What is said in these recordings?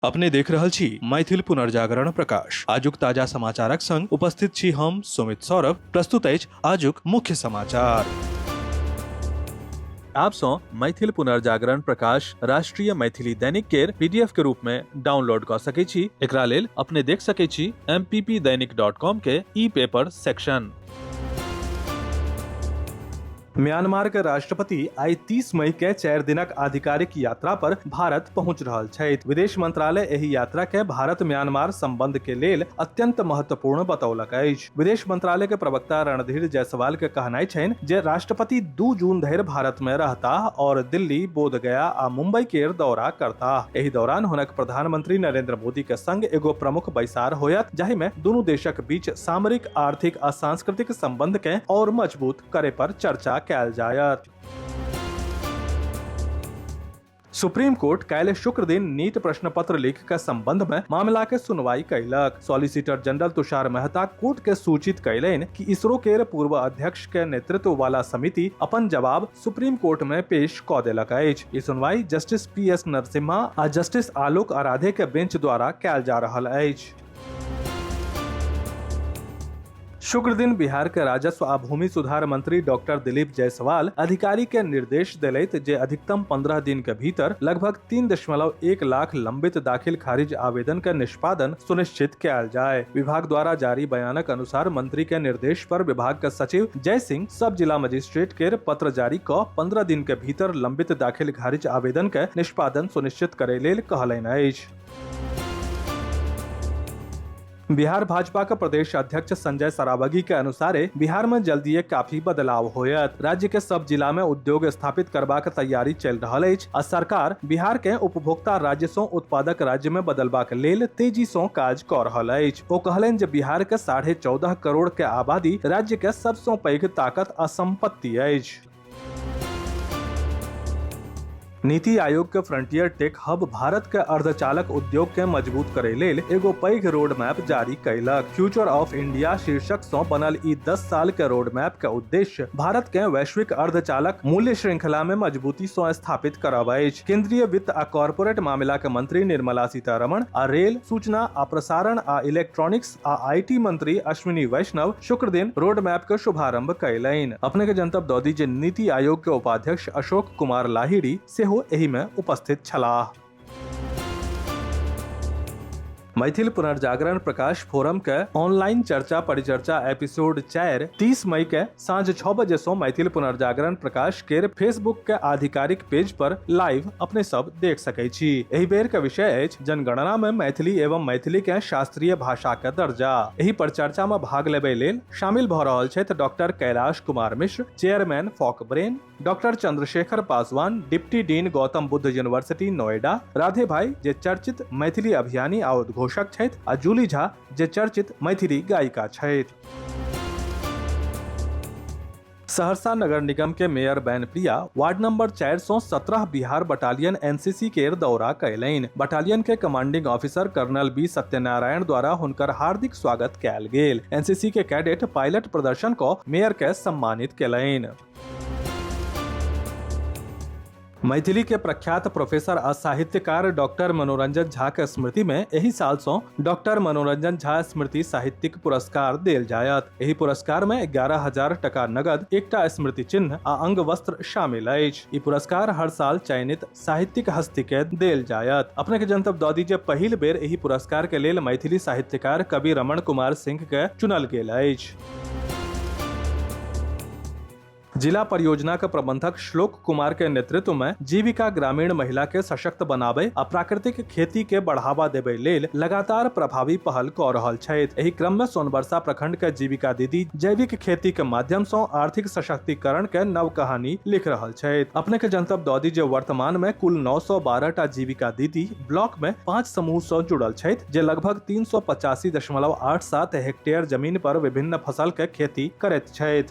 अपने देख रहल छी मैथिल पुनर्जागरण प्रकाश। आजुक ताजा समाचारक संग उपस्थित छी हम सुमित सौरभ। प्रस्तुत अछि आजुक मुख्य समाचार। आप सँ मैथिल पुनर्जागरण प्रकाश राष्ट्रीय मैथिली दैनिक केर पीडीएफ के रूप में डाउनलोड कऽ सकै छी। एकरा लेल अपने देख सकै छी mppdainik.com के ई पेपर सेक्शन। म्यांमार के राष्ट्रपति आइ 30 मई के 4 दिनक आधिकारिक यात्रा पर भारत पहुंच रहल छथि। विदेश मंत्रालय एहि यात्रा के भारत म्यांमार संबंध के लेल अत्यंत महत्वपूर्ण बतौलक अछि। विदेश मंत्रालय के प्रवक्ता रणधीर जायसवाल के कहनाइ छनि जे राष्ट्रपति 2 जून धरि भारत में रहताह और दिल्ली, बोधगया आ मुंबई केर दौरा करताह। एहि दौरान हुनक प्रधानमंत्री नरेंद्र मोदी के संग एगो प्रमुख बैसार होयत, जाहि में दुनू देशक बीच सामरिक, आर्थिक आ सांस्कृतिक संबंध के और मजबूत करे पर चर्चा कयल जायत। सुप्रीम कोर्ट काल्हि शुक्र दिन नीट प्रश्न पत्र लीक के संबंध में मामला के सुनवाई कैलक। Solicitor general Tushar Mehta court के सूचित कैलनि कि इसरो केर पूर्व अध्यक्ष के नेतृत्व वाला समिति अपन जवाब सुप्रीम कोर्ट में पेश क देलक अछि। ई सुनवाई जस्टिस पी एस नरसिम्हा आ जस्टिस आलोक आराधे के बेंच द्वारा कयल जा रहल अछि। शुक्र दिन बिहार के राजस्व आ भूमि सुधार मंत्री डॉक्टर दिलीप जायसवाल अधिकारी के निर्देश देलैत जे अधिकतम 15 दिन के भीतर लगभग 3.1 लाख लंबित दाखिल खारिज आवेदन के निष्पादन सुनिश्चित कयल जाय। विभाग द्वारा जारी बयानक अनुसार मंत्री के निर्देश पर विभाग के सचिव जय सिंह सब जिला मजिस्ट्रेट के पत्र जारी क 15 दिन के भीतर लंबित दाखिल खारिज आवेदन के निष्पादन सुनिश्चित करे लेल कहलनि अछि। बिहार भाजपा के प्रदेश अध्यक्ष संजय सरावगी के अनुसार बिहार में जल्दीए काफी बदलाव होयत। राज्य के सब जिला में उद्योग स्थापित करबाक तैयारी चलि रहल अछि आ सरकार बिहार के उपभोक्ता राज्य सं उत्पादक राज्य में बदलबाक लेल तेजी सं काज क रहल अछि। ओ कहलनि जे बिहार के 14.5 करोड़ के आबादी राज्य के सबसं पैघ ताकत आ संपत्ति अछि। नीति आयोग के फ्रंटियर टेक हब भारत के अर्धचालक उद्योग के मजबूत करे लेल एगो पैघ रोड मैप जारी कयलक। फ्यूचर ऑफ इंडिया शीर्षक सँ बनल ई 10 साल के रोड मैप के उद्देश्य भारत के वैश्विक अर्धचालक मूल्य श्रृंखला में मजबूती सँ स्थापित करब अछि। केंद्रीय वित्त आ कॉरपोरेट मामिला के मंत्री निर्मला सीतारमण आ रेल, सूचना आ प्रसारण आ इलेक्ट्रॉनिक्स आ IT मंत्री अश्विनी वैष्णव शुक्र दिन रोड मैप के शुभारंभ कयलनि। अपने के जनतब दऽ दी जे नीति आयोग के उपाध्यक्ष अशोक कुमार लाहिड़ी सेहो एहि में उपस्थित छलाह। मैथिल पुनर्जागरण प्रकाश फोरम के ऑनलाइन चर्चा परिचर्चा एपिसोड 4 30 मई के साँझ 6 बजे से मैथिल पुनर्जागरण प्रकाश के फेसबुक के आधिकारिक पेज पर लाइव अपने सब देख सकै छी। एहि बेर के विषय अछि जनगणना में मैथिली एवं मैथिली के शास्त्रीय भाषा के दर्जा। एहि पर चर्चा में भाग लेबे लेल शामिल भ रहल छथि doctor Kailash Kumar Mishra, chairman folk brain, doctor Chandrashekhar Paswan, deputy dean Gautam Buddha university Noida, Radhe भाई जे चर्चित मैथिली अभियानी आ उद्घोषक छथि आ जूली झा जे चर्चित मैथिली गायिका छथि। सहरसा नगर निगम के मेयर बैन Priya ward number 417 Bihar battalion NCC केर दौरा कयलनि। बटालियन के commanding officer colonel B Satyanarayan द्वारा हुनकर हार्दिक स्वागत कयल गेल। एनसीसी के कैडेट पायलट प्रदर्शन क मेयर के सम्मानित कयलनि। मैथिली के प्रख्यात प्रोफेसर आ साहित्यकार डॉक्टर मनोरंजन झा के स्मृति में एहि साल सं डॉक्टर मनोरंजन झा स्मृति साहित्यिक पुरस्कार देल जायत। एहि पुरस्कार में 11,000 टका नगद, एकटा स्मृति चिन्ह आ अंग वस्त्र शामिल अछि। ई पुरस्कार हर साल चयनित साहित्यिक हस्ती के देल जायत। अपने के जनतब दऽ दी जे पहिल बेर एहि पुरस्कार के लेल मैथिली साहित्यकार कवि रमण कुमार सिंह के चुनल गेल अछि। जिला परियोजना के प्रबंधक श्लोक कुमार के नेतृत्व में जीविका ग्रामीण महिला के सशक्त बनाबे आ प्राकृतिक खेती के बढ़ावा देबे लेल लगातार प्रभावी पहल क रहल छथि। एहि क्रम में सोनबरसा प्रखंड के जीविका दीदी जैविक खेती के माध्यम सं आर्थिक सशक्तिकरण के नव कहानी लिख रहल छथि। अपने के जनतब दऽ दी जे वर्तमान में कुल 912 टा जीविका दीदी ब्लॉक में 5 समूह सं जुड़ल छथि, जे लगभग 385.87 हेक्टेयर जमीन पर विभिन्न फसल के खेती करैत छथि।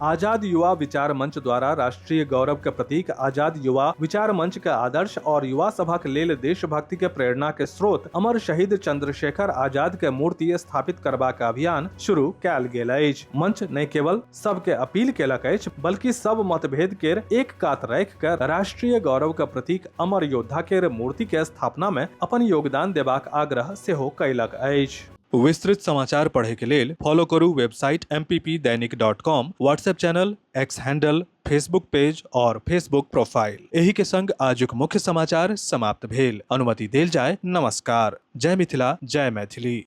आजाद युवा विचार मंच द्वारा राष्ट्रीय गौरव के प्रतीक आजाद युवा विचार मंच के आदर्श और युवा सभक लेल देशभक्ति के प्रेरणा के स्रोत अमर शहीद चंद्रशेखर आजाद के मूर्ति स्थापित करबाक अभियान शुरू कयल गेल अछि। मंच नहि केवल सबके अपील केलक अछि, बल्कि सब मतभेद केर एक कात राखि कऽ राष्ट्रीय गौरव के प्रतीक अमर योद्धा केर मूर्ति के स्थापना में अपन योगदान देबाक आग्रह सेहो कयलक अछि। विस्तृत समाचार पढ़े के लेल फॉलो करू website mppdainik.com, WhatsApp channel, X handle, Facebook page और फेसबुक प्रोफाइल। एही के संग आजुक मुख्य समाचार समाप्त भेल। अनुमति देल जाय। नमस्कार। जय मिथिला, जय मैथिली।